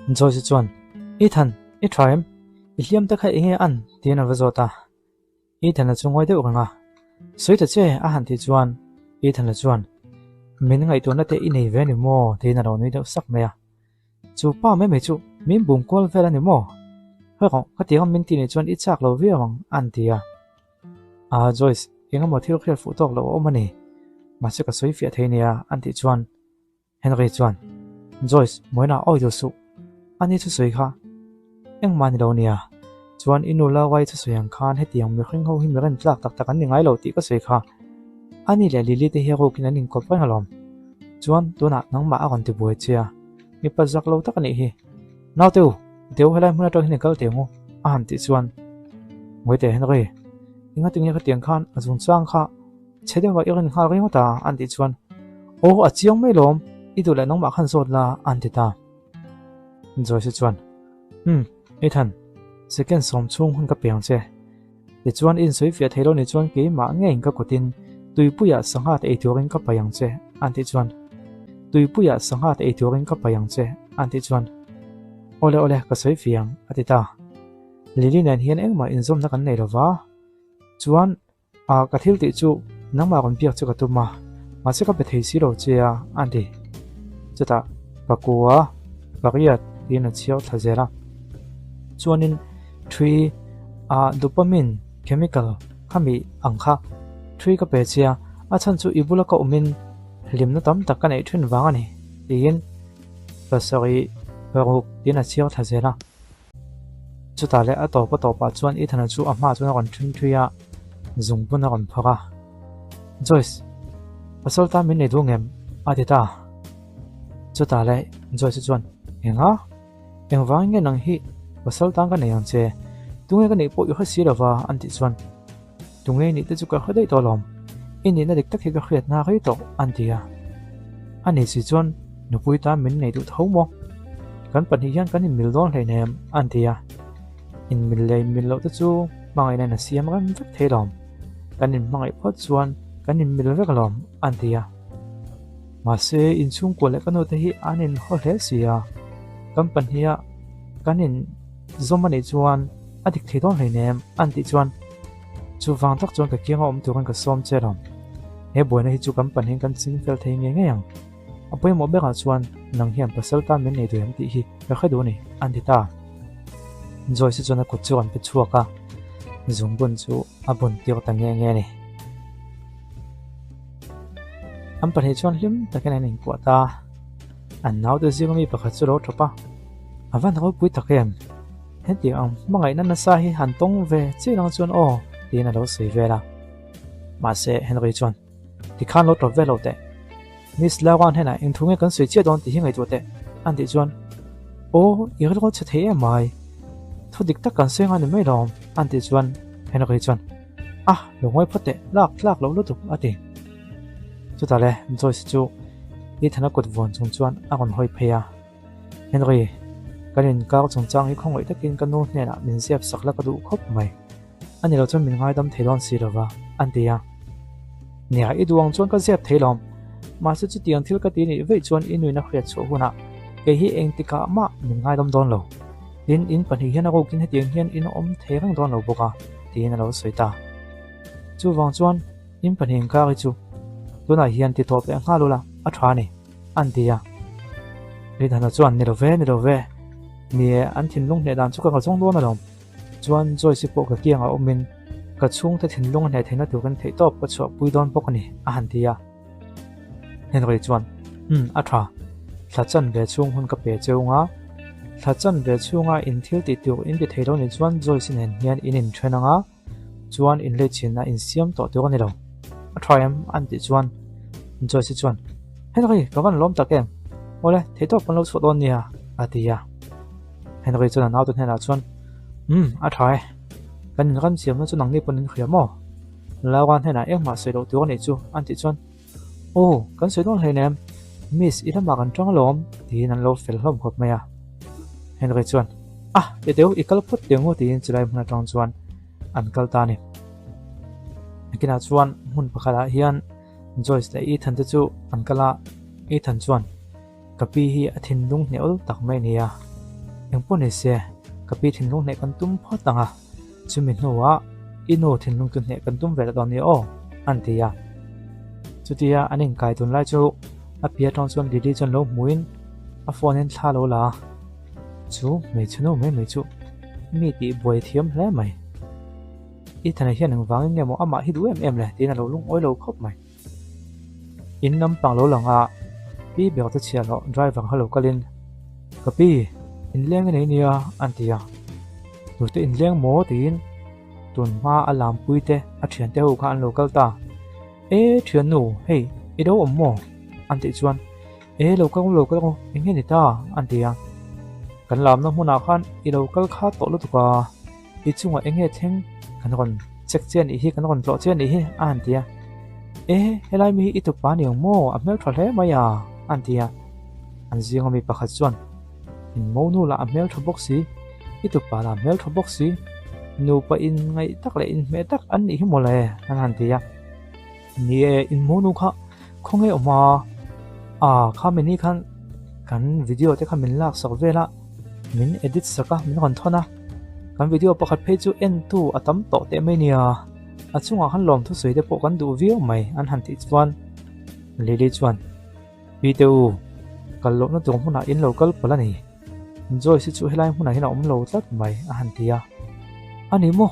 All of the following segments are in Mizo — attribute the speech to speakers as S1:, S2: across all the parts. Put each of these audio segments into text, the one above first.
S1: Joyce chuan, Ethan, i tha em? I hliam te kha enge an? tiin a va zawt a. Ethan-a chu ngawi deuh reng a, Sawi ta che a han tih chuan Ethan-a chuan, Min ngaihtuahna te i nei ve ni maw? tiin a lo nui deuh sak mai a. Chu pa mai mai chu min bum kual vel a ni maw? Hawi rawh, ka tiang min ti nih chuan i chak lo viau ang a an ti a. Ah Joyce, engemaw thil hriat fuh tawk loh a awm a ni. Mahse ka sawi fiah thei nia an tih chuan Henry chuan, Joyce, Moina awi duh suh. Ani chu sawi kha engmah ni lo nia. Chuan i nu la uai chu sawi ang khan hetiang mihring ho hi mi ren tlak tak tak an ni ngai lo tih ka sawi kha. Ani leh Lily te hi a rukin an inkawp reng alawm. Chuan tunah nangmah a rawn ti buai che a, mipa zak lo tak a nih hi. Naute u, deu helai hmun atang hian i kal teh ang u, a han tih chuan Ngawite Henry, engatinge khatiang khan a zungchang kha Chhe deuhah i rawn nghal ringawt a, an tih chuan, Aw, a chiang mai lawm, i duh leh nangmah khan zawt la, an ti ta. Joyce chuan, Umm, Ethan, second sawm chhung hun ka pe ang che. Tichuan i insawi fiah thei lo ni chuan keimah ngeiin ka kutin tuipuiah sangha te ei turin ka pai ang che, an tih chuan, Tuipuiah sangha te ei turin ka pai ang che, an tih chuan, Awle awle, ka sawi fiah ang, a ti ta. Lily nen hian engmah inzawmna kan nei lo va, chuan, A, ka thil tih chu nangmah rawn biak chu ka tum a, mahse ka be thei si lo che a, a ti. Chutah, Pakua, pariat tiin a chhiar thla zel a. Chuanin ṭhui a dopamine chemical khami ang kha ṭhui ka pe che a, a chhan chu i bula ka awmin hlimna tam tak ka neih ṭhin vang a ni, tiin pasarih paruk tiin a chhiar thla zel a. Chutah leh a tawp a tawpah chuan Ethan-a chu a hmaah chuan a rawn ṭhing ṭhui a, zungbun a rawn phawrh a. Joyce, pasal tan min nei duh ngem? a ti ta. Chutah leh Joyce chuan, Enga? Engvangin nge nang hi pasal tan ka nei ang che? Tunge ka neih pawh i hre si lova an tih chuan, Tunge i nih te chu ka hre daih tawh alawm, i nihna dik tak hi ka hriat hna rei tawh, an ti a. A ni si chuan nupui tan min nei duh tho maw? Kan pahnih hian kan inmil dawn hleinem, an ti a. Inmil leh inmil loh te chu hmangaihna in a siam rem vek thei alawm. Kan inhmangaih phawt chuan kan inmil vek alawm, an ti a. Mahse, inchhungkua leh ka nute hi an inhaw hle si a, kan pahniha kan inzawm a nih chuan a dik thei dawn hleinem, an tih chuan chuvang tak chuan ka kianga awm turin ka sawm che alawm. He buaina hi chu kan pahnihin kan ching fel thei ngei ngei ang. A pawimawh berah chuan nang hian pasal tan min nei duh em tih hi ka hre duh a ni, an ti ta. Joyce chuan a kut chu an pe chhuak a, zungbun chu a bun tir ta nghe nghe a ni. An pahnih chuan hlim takin an inkuah ta a, an naute zinga mi pakhat chu lo tawp a, A van ropui tak em? Hetiang ang hmangaihna nasa hi han tawng ve chiah ang chuan aw, tiin a lo sawi vel a. Mahse, Henry chuan, Tikhan lo tawp ve lo teh. Miss Laura hnenah eng thu nge kan sawi chiah dawn tih hi ngaihtuah teh, an tih chuan, Aw, i rilru chhe thei em mai. Thu dik tak kan sawi ngai ni mai lawm, an tih chuan Henry chuan, A, lo ngawi phawt teh, lak tlak loh lutuk, a ti. Chutah le, Joyce chu Ethan-a kut vuan chung chuan a rawn hawi phei a. Henry, kan inkar chungchang hi khawngaih takin ka nu hnenah min ziap sak la ka duh khawp mai. A ni lo chuan min ngaidam thei dawn si lova, an ti a. Nia, i duh ang chuan ka ziap thei lawm. Mahse chutiang thil ka ti nih veih chuan i nuin a hriat chhuah hunah kei hi engtikah mah min ngaidam dawn lo. Tin, in pahnih hian a rukin hetiang hian in awm thei reng dawn lo bawk a, tiin a lo sawi ta. Chuvang chuan in pahnih inkar hi chu tunah hian ti tawh peh nghal ula a tha a ni. An ti a. Ridhana chuan, Ni lo ve, ni lo ve. Ni e, an thinlung hneh dan chu ka ngazawng dawn alawm. Chuan Joyce-i pawh ka kiangah awmin ka chhungte thinlung a hneh theihna turin theihtawp ka chhuahpui dawn bawk a ni, a han ti a. Henry chuan, Umm, a tha. Thla chan ve chhung hun ka pe cheu nga. Thla chan ve chhunga in thil tih tur in ti thei lo nih chuan Joyce-i nen hian in inthen ang a, chuan inleichhinna insiam tawh tur a ni lo. A tha em? an tih chuan Joyce chuan, Henry, ka van lawm tak em? Awle, theihtawp kan lo chhuah dawn nia, a ti a. Henry chuan a naute hnenah chuan, Umm, a tha e. Kan inram siamna chu nangni pawn in hria maw? Laura hnenah engmah sawi loh tur a nih chu, an tih chuan, Aw, kan sawi dawn hleinem, Miss, i lamah kan tang alawm, tiin an lo fel hlawm khawp mai a. Henry chuan, Ah, ti deuh, i kal phawt teh ngu, tiin chulai hmun atang chuan an kal ta a ni. Nakinah chuan hmun pakhatah hian Joyce leh Ethan te chu an kal a, Ethan chuan, Ka pi hi a thinlung hnewl tak mai a ni a. Engpawh ni se, ka pi thinlung hneh kan tum phawt ang a, chumi hnuah i nu thinlung chu hneh kan tum ve ta dawn nia aw, an ti a. Chutia an inkai dun lai chu a pi atang chuan Lily chuan lo hmuin a phone in thla lo la a, chu hmeichhe nu mai mai chu mi tih buai thiam hle mai. Ethan-a hian engvangin nge maw amah hi duh em em le tiin a lo lungawi lo khawp mai. In lampang lo lang a, pi ber te chhiah loh driver kha lo kalin, Ka pi, inleng i nei nia an ti a. Tute inleng maw tiin tun hma a lampui te a thiante ho kha an lo kal ta. E thiannu, hei i lo awm maw? an tih chuan, E lo kal lo kal eng nge ni ta? an ti a. Kan lamna hmunah khan i lo kal kha tawh lutuk a. I chungah eng nge thleng kan rawn check che a nih hi, kan rawn tlawh che a nih hi a han ti a. E, helai mi hi i tupa a ni ang maw? A hmeltha hle mai a, a han ti a. An zinga mi pakhat chuan, In monu lah a hmeltha bawk si, i tupa lah a hmeltha bawk si, nupa inngaih tak leh inhmeh tak an nih hi mawle, an han ti a. Ni e, in monu kha khawnge awm a? Ah, kha mini khan kan video te kha min lak sak vel a, min edit sak a, min rawn thawn a. Kan video pakhat phei chu en tu a tam tawh teh mai nia, a chungah khan lawmthu sawi te pawh kan duh viau mai an han tih chuan Lily chuan, Pi te u, kal lohna tur hmunah in lo kal palh a ni. Joyce hi chu helai hmunah hian a awm lo tlat mai a han ti a. A ni maw?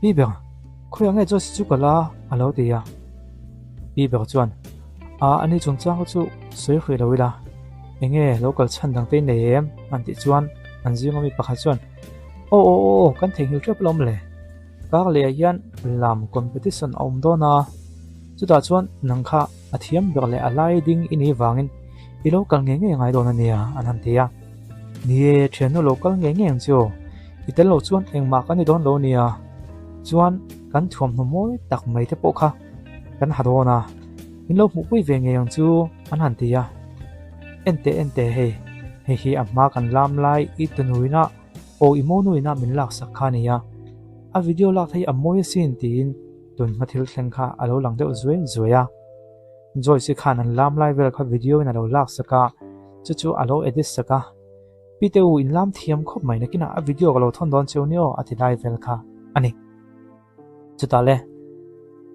S1: Pi ber, khawiah nge Joyce chu kal a? a lo ti a. Pi ber chuan, A, ani chungchang kha chu sawi hrih lo ila, enge lo kal chhan dang te in nei em? an tih chuan an zinga mi pakhat chuan, Aw aw aw aw, kan theihnghilh hrep alawm le. Kar lehah hian lam competition a awm dawn a, chutah chuan nang kha a thiam ber leh a lai ding i nih vangin i lo kal ngei ngei ngai dawn a nia an han ti a. Ni e, thiannu lo kal ngei ngei ang chu, i tel lo chuan engmah kan ni dawn lo nia, chuan kan thuamhnaw mawi tak mai te pawh kha kan ha dawn a, min lo hmuhpui ve ngei ang chu an han ti a. Enteh enteh hei, hei hi a hma kan lam lai i tunuina Aw i monu ina min laksak kha a nia, a video lak hi a mawi asin tiin tun hma thil thleng kha a lo lang deuh zuai zuai a. Joyce-i khan an lam lai vel kha video in a lo laksak a, chu chu a lo edit sak a. Pite u in lam thiam khawp mai nakinah a video ka lo thawn dawn cheu ni aw a ti lai vel kha a ni. Chutah le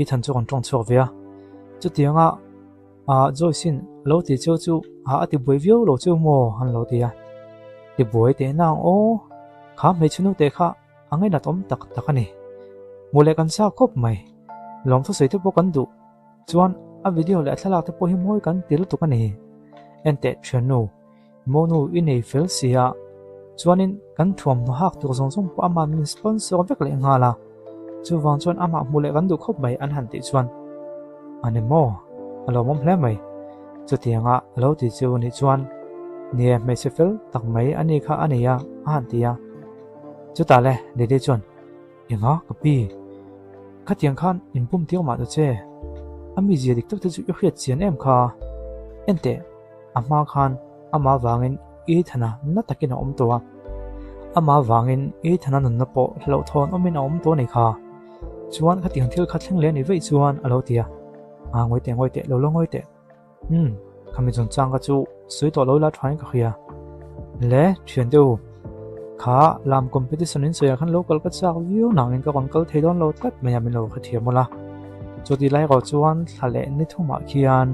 S1: Ethan chu kan tawng chhuak ve a, chutianga ah Joyce-in a lo ti cheu chu ah a ti buai viau lo cheu maw an lo ti a, ti buai teh nang aw, kha hmeichhe nu teh kha a ngainat awm tak tak a ni, hmuh leh kan chak khawp mai, lawmthu sawi te pawh kan duh chuan a video leh a thlalak te pawh hi mawi kan ti lutuk a ni, enteh thiannu. Monu i nei fel si a, chuanin kan thuamhnaw hak tur zawng zawng pawh amah min sponsor vek leh nghal a, chuvang chuan amah hmuh leh kan duh khawp mai an han tih chuan a ni maw? A lawmawm hle mai. Chutianga a lo ti chu nih chuan nie hmeichhe fel tak mai a ni kha a nei a a han ti a. Chutah le Lily chuan Enga ka pi? Khatiang khan in pum tir mah ta che, a mizia dik tak te chu i hriat chian em kha? Enteh. A hma khan amah vangin Ethana na takin a awm tawh a, amah vangin Ethana nunna pawh hlauhthawn awmin a awm tawh a ni kha. Chuan khatiang thil kha thleng leh a nih vaih chuan a lo ti a, Aa ngawi teh ngawi teh, lo la ngawi teh. Umm, khami chungchang kha chu sawi tawh lo ila thain ka hria. Le, thiante u, kha lam competition in sawiah khan lo kal ka chak viau nangin ka rawn kal thei dawn lo tlat mai a, min lo hrethiam ula. Chuti lai erawh chuan thla leh ni thumah khian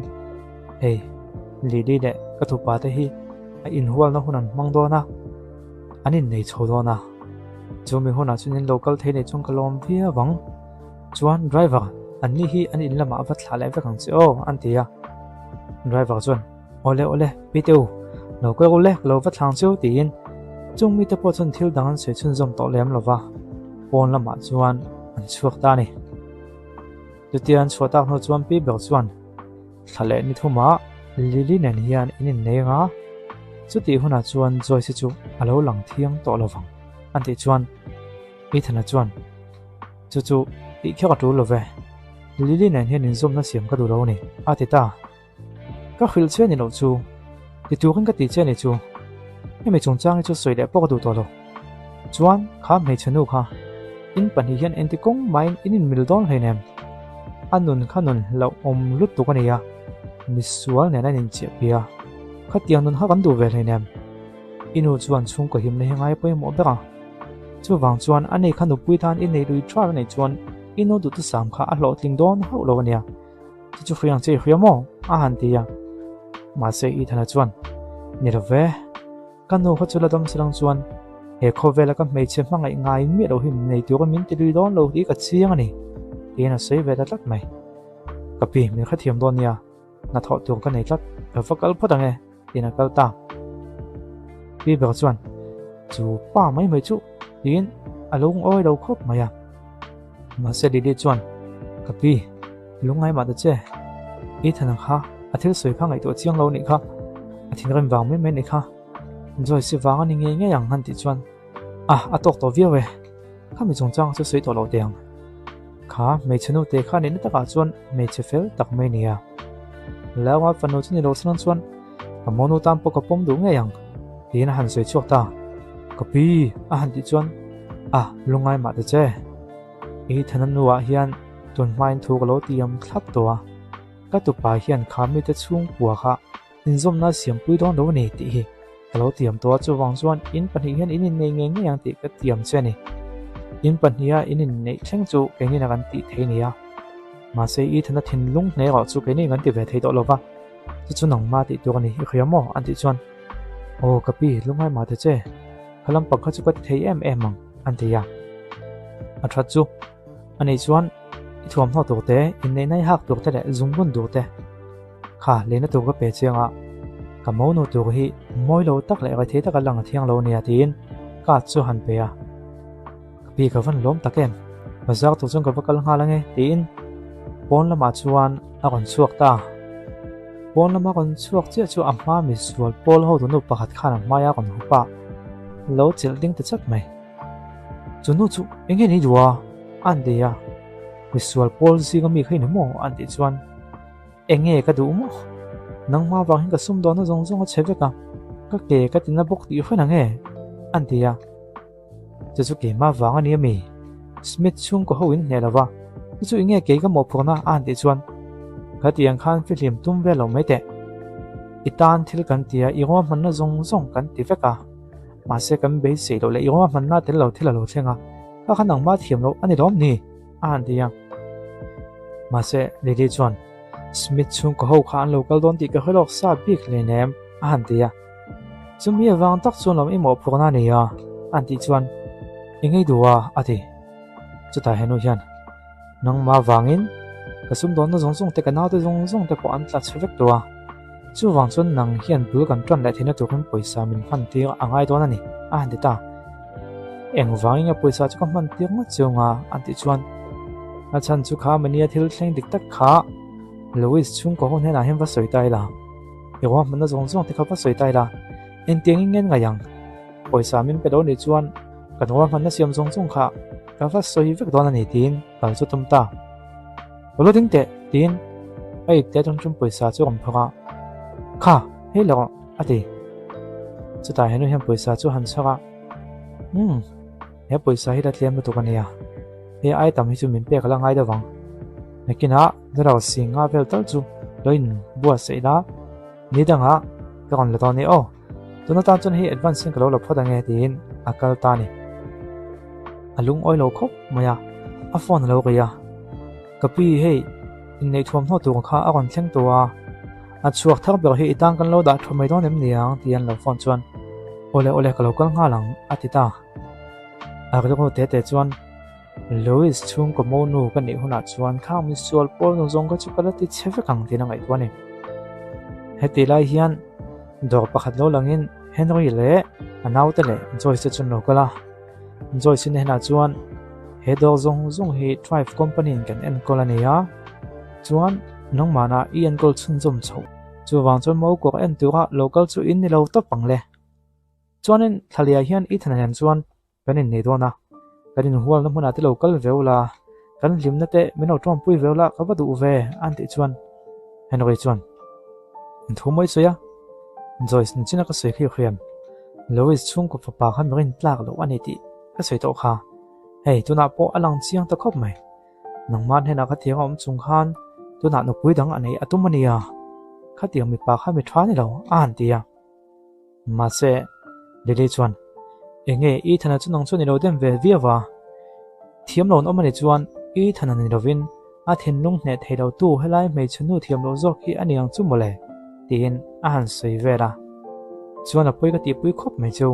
S1: Hei, Lily leh ka tupa te hi a inhualna hun an hmang dawn a, an innei chho dawn a. Chumi hunah chuan in lo kal thei nei chuan ka lawm viau ang. Chuan driver, an ni hi an in lamah va thlah leh vek ang che aw, an ti a. Driver chuan, Awle awle, Pite u, lo kal ru le, ka lo va thlang cheu tiin chung mite pawh chuan thil dang an sawi chhunzawm tawh lem lo va, pawn lamah chuan an chhuak ta a ni. Chutia an chhuah tak hnu chuan Pi ber chuan, Thla leh ni thumah Lily nen hian in innei ang a, chutih hunah chuan Joyce chu a lo lang thiang tawh lo vang an tih chuan Ethan-a chuan, Chu chu tih kher a tul lo ve, Lily nen hian inzawmna siam ka duh lo a ni, a ti ta. Ka hrilh che ni loh chu, ti turin ka ti che ni chu, hemi chungchang hi chu sawi leh pawh ka duh tawh lo. Chuan kha hmeichhe nu kha in pahnih hian engti kawng mahin in inmil dawn hleinem. A nun kha nun hlauh awm lutuk a ni a, misual nen a inchiah pi a, khatiang nun kha kan duh ve hleinem. I nu chuan chhungkaw himna hi ngai pawimawh ber a. Chuvang chuan a nei kha nupui tan i nei lui tha nei chuan i nu duhthusam kha a hlawhtling dawn hauh lo a nia. Chu chu hriang che i hria maw? a han ti a. Mahse Ethana chuan, Ni lo ve, ka nu kha chu la dam salang chuan he khawvela ka hmeichhe hmangaih ngai miah lo hi min nei tura min ti lui dawn lo tih ka chiang a ni, tiin a sawi ve ta tlat mai. Ka pi, min hrethiam dawn nia, hnathawh tur ka nei tlat, ka va kal phawt ang e. Tiin a kal ta. Pi ber chuan, Chu pa mai mai chu, tiin a lungawi lo khawp mai a. Mahse Lily chuan, Ka pi, lungngai mah ta che. Ethan-a kha a thil sawi kha ngaihtuah chiang lo a nih kha. A thinrim vang mai mai a nih kha. Joyce-i vang a ni ngei ngei ang han tih chuan, A, a tawk tawh viau e. Khami chungchang chu sawi tawh lo teh ang. Kha hmeichhe nute kha nihna takah chuan hmeichhe fel tak mai nia. Laua fanu chu ni lo sawn chuan ka monu tan pawh ka pawm duh ngei ang tiin a han sawi chhuak ta. Ka pi a han tih chuan a lungngai mah ta che. I thana nuah hian tun hmain thu ka lo tiam thlap tawh a. Ka tupa hian kha mite chhungkua kha inzawmna siampui dawn lo a ni tih hi ka lo tiam tawh a, chuvang chuan in pahnih hian in innei ngei ngei ang tih ka tiam che a ni. In pahniha in inneih thleng chu keinin a kan tih thei nia. Mahse Ethan-a thinlung hle erawh chu keinin kan ti ve thei tawh lo va, chu chu nangma tih tur a ni, i hria maw? an tih chuan, Aw ka pi, lungngai mah ta che, kha lampang kha chu ka ti thei em em ang, an ti a. A that chu, ani chuan i thuamhnaw tur te, inneihna i hak tur te leh zungbun tur te, Kha lehna tur ka pe chiang a, ka monu tur hi mawi lo tak leh rethei taka lang a thiang lo nia tiin card chu han pe a. Ka pi ka van lawm tak em, bazar tur chuan ka va kal nghal ange tiin pawn lamah chuan a rawn chhuak ta. Pawn lama rawn chhuak chiah chu a hma misual pawl hotu nu pakhat khan a hmaia rawn hup a, lo chelh ding ta chat mai. Chu nu chu eng nge ni duh a? an ti a, misual pawl zinga mi kha i ni maw? an tih chuan Eng nge ka duh maw? Nangma vang hian ka sumdawnna zawng zawng a chhe vek a, ka ke ka tina bawk tih hran ang e, an ti a. Chu chu keimah vang a ni ami? Smith chhungkaw ho in hneh lo va, chu chu eng nge kei ka mawhphurhna a han tih chuan, Khatiang khan fihlim tum vel lo mai teh. I tan thil kan ti a, i ruahmanna zawng zawng kan ti vek a, mahse kan beisei loh leh i ruahmanna tel lo thil a lo thleng a, kha kha nangmah thiam loh a ni lawm ni? a han ti a. Mahse, Lily chuan, Smith chhungkaw ho kha an lo kal dawn tih ka hre lawk sa bik hleinem, a han ti a. Chumi avang tak chuan lawm i mawhphurhna a ni a, a han tih chuan, I ngei duh a, a ti. Chutah henu hian, Nangmah vangin ka sumdawnna zawng zawng te, ka naute zawng zawng te pawh an tla chhe vek tawh a. Chuvang chuan nang hian bul kan ṭan leh theihna turin pawisa min hman tir a ngai dawn a ni, a han ti ta. Engvangin nge pawisa chu ka hman tir ngawt chiu nga? an tih chuan a chhan chu kha mania thil thleng dik tak kha Louis chhungkaw ho hnenah hian va sawi ta ila, i ruahmanna zawng zawng te kha va sawi ta ila, engtiangin nge an ngaih ang? Pawisa min pe lo nih chuan kan ruahmanna siam zawng zawng kha ka va sawi vek dawn a ni tiin kal chu tum ta. Ka lo ding teh tiin a ipte atang chuan pawisa chu a rawn phawrh a, Kha, hei lo rawh a ti. Chutah henu hian pawisa chu a han chhawr a, Umm, he pawisa hi la tlem lutuk a nia, hei ai tam hi chu min pek a la ngai deuh ang. Nakinah dollar singa vel tal chu lo in buatsaih la, ni dangah ka rawn la dawn e aw. Tun atan chuan hei advance hian ka lo la phawt ange tiin a kal ta a ni. A lungawi lo khawp mai a, a phone a lo ri a. Ka pi hei inneih thuamhnaw tur kha a rawn thleng tawh a, a chhuak thar ber hi i tan kan lo dah tha mai dawn em ni ang tih an lo phone chuan awle awle ka lo kal nghal ang a ti ta. A rilru te te chuan Louis chhungkaw monu ka nih hunah chuan khang misual pawl zawng zawng kha chu ka la ti chhe vek ang tiin a ngaihtuah a ni. Heti lai hian dawr pakhat lo langin Henry leh a naute leh Joyce te chu an lo kal a. Joyce hnenah chuan he dawr zawng zawng hi Thrive Company in kan enkawl a ni a, chuan nangmahna i enkawl chhunzawm chhoh. Chuvang chuan Maukuak en tura lo kal chu in ni lo tawp ang le. Chuanin Thlalia hian Ethan nen chuan kan innei dawn a, kan inhualna hmunah te lo kal veu la, kan hlimna te min lo tawmpui veu la ka va duh ve an tih chuan Henry chuan Thu mawi sawi a, Joyce nichina ka sawi khi hriam. Louis chhungkaw fapa kha mirin tlak loh a ni tih ka sawi tawh kha. Hei, tunah pawh a lang chiang ta khawp mai. Nangmah hnenah khatiang a awm chung khan tunah nupui dang a neih a tum a nia. Khatiang mipa kha mi tha ni lo, a han ti a. Mahse, Lily chuan, Enge Ethan-a chu nang chuan i lo dem ve viau a? Thiam lo an awm a nih chuan Ethan-a ni lovin a thinlung hneh thei lo tu helai hmeichhe nu thiam loh zawk hi a ni ang chu mawle tiin a han sawi vel a. Chuan a pawi ka tihpui khawp mai chu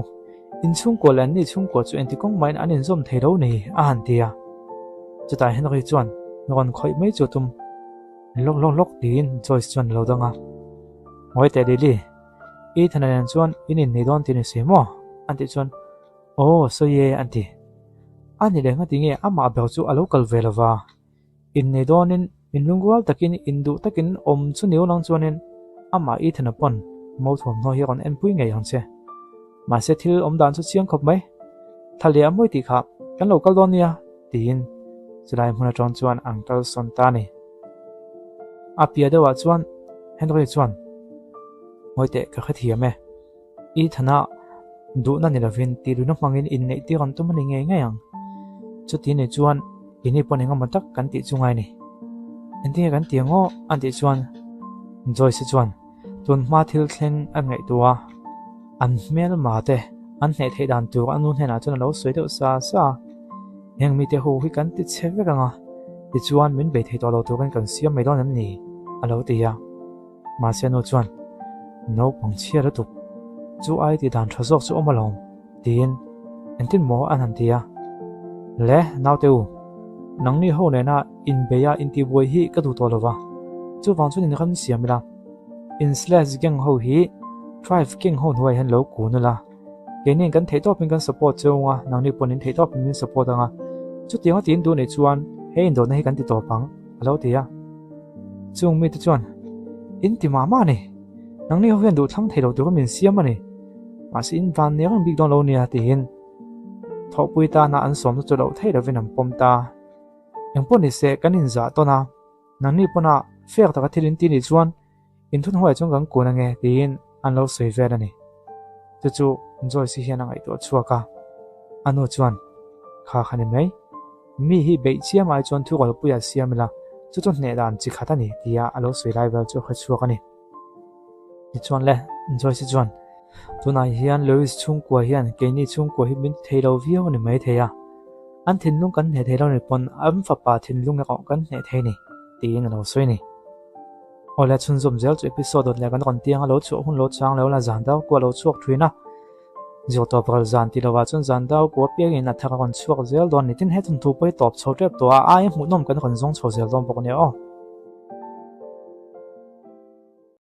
S1: in chhungkua leh anni chhungkua chu engti kawng mahin an inzawm thei lo ni a han ti a. Chutah Henry chuan rawn khawih mai chu a tum lawk lawk lawk tiin Joyce chuan a lo dang a. Ngawi teh Lily, Ethan-a nen chuan in innei dawn tih ni si maw? an tih chuan Aw, sawi e an ti. A ni leh ngati nge amah ber chu a lo kal ve lova. Innei dawnin min lungrual takin induh takin awm chu ni ulang chuanin amah Ethan-a pawn mo thuamhnaw hi a rawn enpui ngei ang che. Mahse thil awm dan chu chiang khawp mai. Thla leh a mawi tih kha kan lo kal dawn nia tiin chulai hmun atang chuan an kal sawn ta a ni. A piah deuhah chuan Henry chuan, Ngawi teh ka hrethiam e. I thana duhna ni lovin tihluina hmangin inneih tir an tum a ni ngei ngei ang. Chuti ni chuan keini pawn engemaw tak kan tih chu ngai ni. Engtinge kan ti ang aw? an tih chuan Joyce chuan tun hma thil thleng a ngaihtuah a, an hmelma te an hneh theih dan tur a nu hnenah chuan a lo sawi deuh sa sa a. Heng mite ho hi kan ti chhe vek ang a, tichuan min bei thei tawh lo turin kan siam mai dawn em ni? a lo ti a. Mahse nu chuan, Naupang chhia lutuk, chu ai tih dan tha zawk chu awm alawm, tiin engtin maw an han ti a. Le, naute u, nangni ho nena inbeia intihbuai hi ka duh tawh lo va, chuvang chuan in ram siam ila, in slash gang ho hi Thrive gang ho hnuaiah hian lo kun ula, keini kan theih tawpin kan support che ung a, nangni pawhin in theih tawpin min support ang a, chutianga tiin duh nih chuan he indawhna hi kan ti tawp ang, a lo ti a. Chung mite chuan, In ti mah mah a ni, nangni ho hian duhthlang thei lo tura min siam a ni, mahse in van nek ang bik dawn lo nia tiin thawhpui tana an sawmna chu loh theih lovin an pawm ta. Engpawh nise kan inzah tawn a, nangni pawn-ah fek taka thil in ti nih chuan Inthunhuai chuan kan kun ange tiin an lo sawi vel a ni. Chu chu Joyce hian a ngaihtuah chhuak a, a nu chuan, Kha kha ni mai, mi hi beih chiam ai chuan thu kalpuiah siam ila, chu chu hneh dan chi khat a ni tia a lo sawi lai vel chu a hre chhuak a ni. Tichuan le, Joyce chuan, Tunah hian Lewis chhungkua hian keini chhungkua hi min ti thei lo viau a ni maithei a, an thinlung kan hneh thei lo ni pawn an fapa thinlung erawh kan hneh thei ni tiin a lo sawi a ni. Awle chhunzawm zel chu episode dawt leh kan rawn tiang a lo chhuah hun lo chang lo la zan dau kua lo chhuak thin a, zir tawp ral zan tih lovah chuan zan dau kua piangin a thar a rawn chhuak zel dawn ni tin he thawnthu pawh hi tawp chho tep tawh a, aia hmuhnawm kan rawn zawng chho zel dawn bawk ania aw.